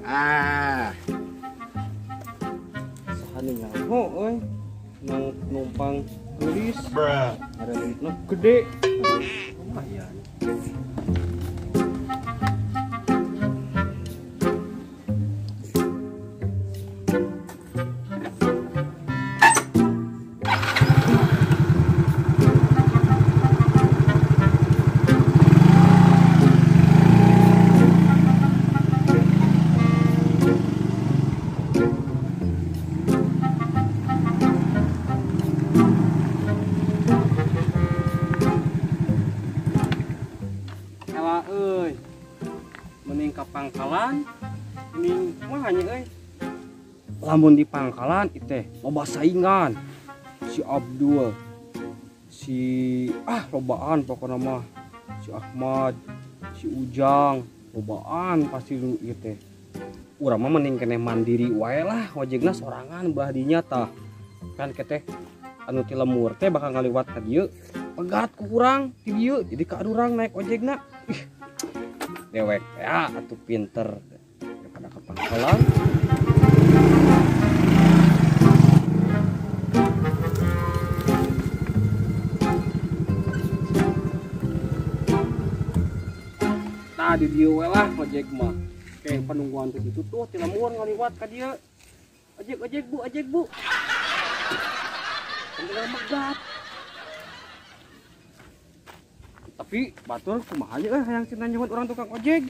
Ah. Saha nyaho euy. Nang numpang geulis. Bruh. Ada duitna gede. Lumayan. Euy. Mending ka pangkalan, mending kumaha nya euy. Lamun di pangkalan ieu teh loba saingan. Si Abdul, si lobaan pokona mah. Si Ahmad, si Ujang, lobaan pasti lu ieu teh. Urang mah mending keneh mandiri wae lah, ojekna sorangan belah dinya tah. Kan keteh anu ti lemur teh bakal ngaliwat ka dieu. Pegat ku urang ti dieu, jadi ka urang naik ojekna. Ih, dewek ya atuh pinter daripada ke pangkalan. Tah di dieu we lah ojek mah. Kayak penungguan tuh gitu tuh ti lembur ngaliwat ka dieu. Ojek ojek bu, ojek bu. Tinggal megat. Tapi batur kumaha nya hayang cenah nyuhun urang tukang ojek.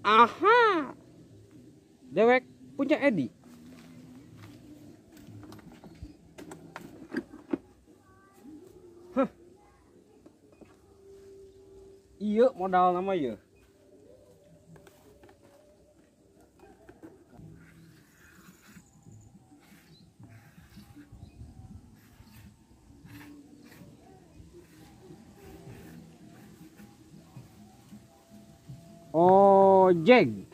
Aha. Dewek punya Edi. Hah. Iya modal nama ieu. Ojek.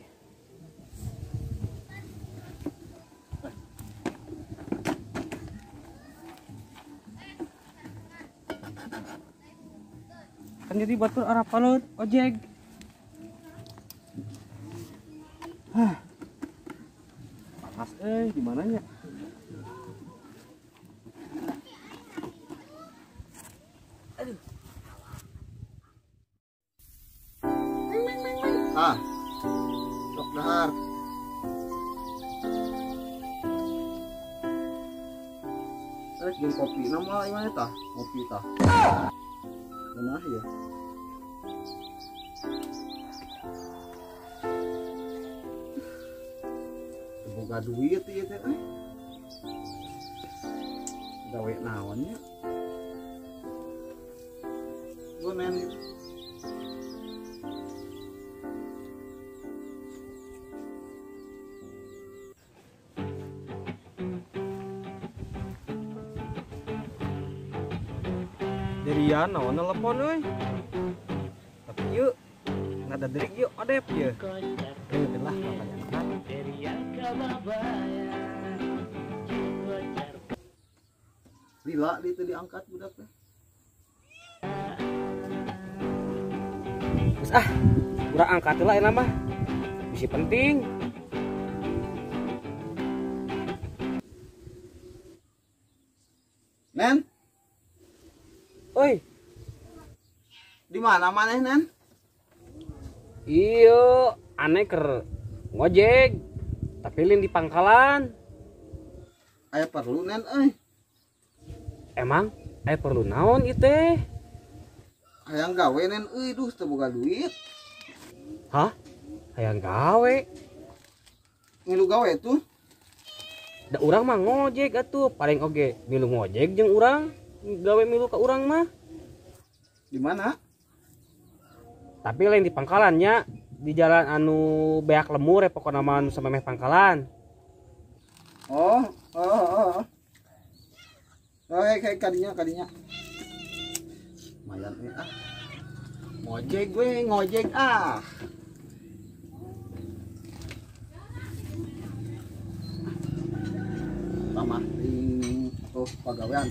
Kan jadi batur arah palut ojek. Hah. Panas di mananya? Aduh. Ah, sok dahar. Jeung kopi nama imah tah, kopi tah. Ngeunah ya. Boga duit ieu teh euy. Gawe naon nya? Gonen. Derian naon telepon euy. Tapi yuk nada derik yuk odep yeuh. Dengerin lah bapaknya. Lila itu diangkat budak teh. Geus ah, urang angkat heula eta mah. Bisi penting. Nen. Oi. Di mana maneh, Nen? Iya, aneh ker ngojek. Tapi lin di pangkalan. Aya perlu, Nen euy. Emang aya perlu naon ieu teh? Hayang gawe, Nen euy, duh teu boga duit. Hah? Hayang gawe? Ngilu gawe tuh? Da urang mah ngojek atuh, paling oge milu ngojek jeung urang. Gawe milu ke urang mah. Di mana? Tapi lain di pangkalannya, di jalan anu beak lemur ya pokokna mah anu samemeh pangkalan. Oh. Oh, kayak kadinya. Lumayan ah. Ngojek gue, ngojek ah. Tamah ting tuh pagawean.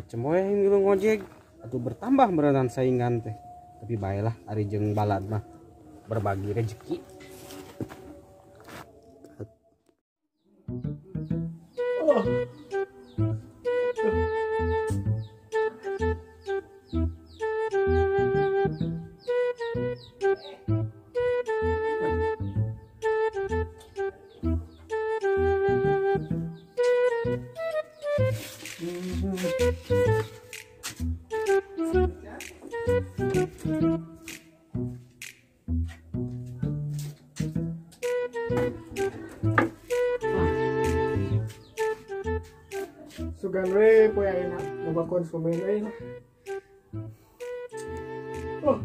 Macem-macem we ngilu ngojek atuh bertambah berenang saingan teh. Tapi baelah ari jeung balad mah berbagi rezeki. Oh. Sugan we poe ayeuna loba konsumen euy lah. Oh.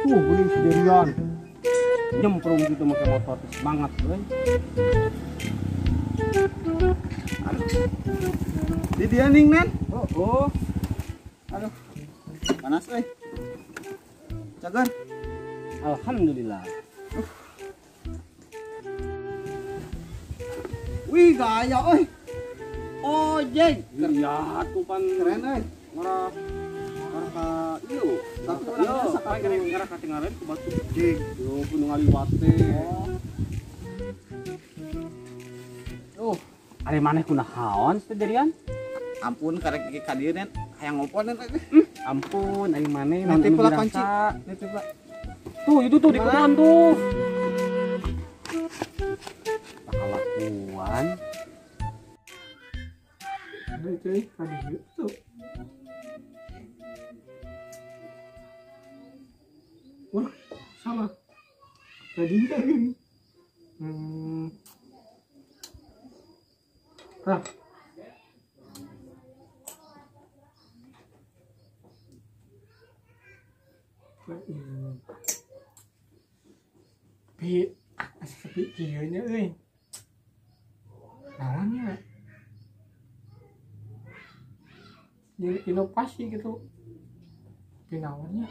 Geuning sendirian. Nyemprung gitu pakai motor semangat euy. Di dia ning nen. Oh, oh. Aduh. Panas euy. Cagar. Alhamdulillah. Wih, gaya euy. Ojek. Iya, tuh pan keren euy. Ngarah ka ieu. Tapi urang keren ngarah ka tinggalan ku batu jig. Yo kudu ngaliwat teh. Oh. Ari maneh kunaon sendirian? Ampun karek ka dieu nen, hayang ngompol nen. Ampun ari maneh nitip lah kunci. Nitip lah. Tuh itu tuh di kebun tuh. Kelakuan. Itu tadi itu. Wah, salah. Tadinya gini. Ah. Pi, asa sepi kieu nya euy. Naon nya? Jadi inovasi gitu. Tapi naon nya?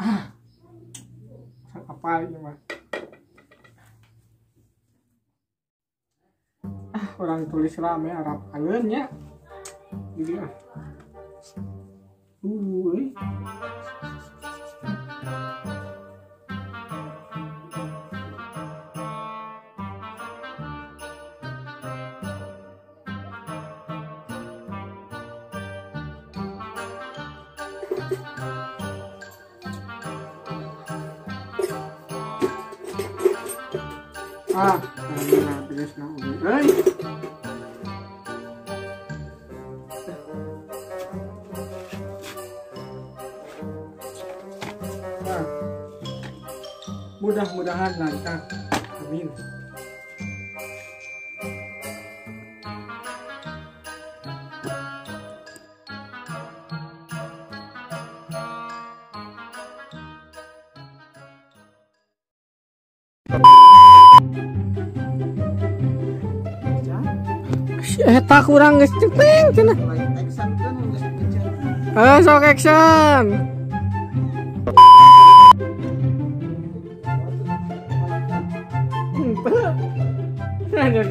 Ah. Apa ini mah? Ah, orang tulis rame Arab angeun nya. Jadi ah. Euy. Ah, nah, terus nah, euy. Nah, mudah-mudahan lancar. Amin. Eta kurang geus cepeng cenah. Sok action.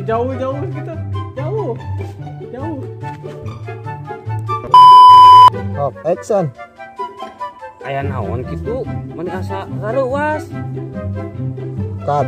Jauh-jauh gitu. Jauh. Jauh. Top action. Aya naon kitu? Meni asa rareuwas. Cut.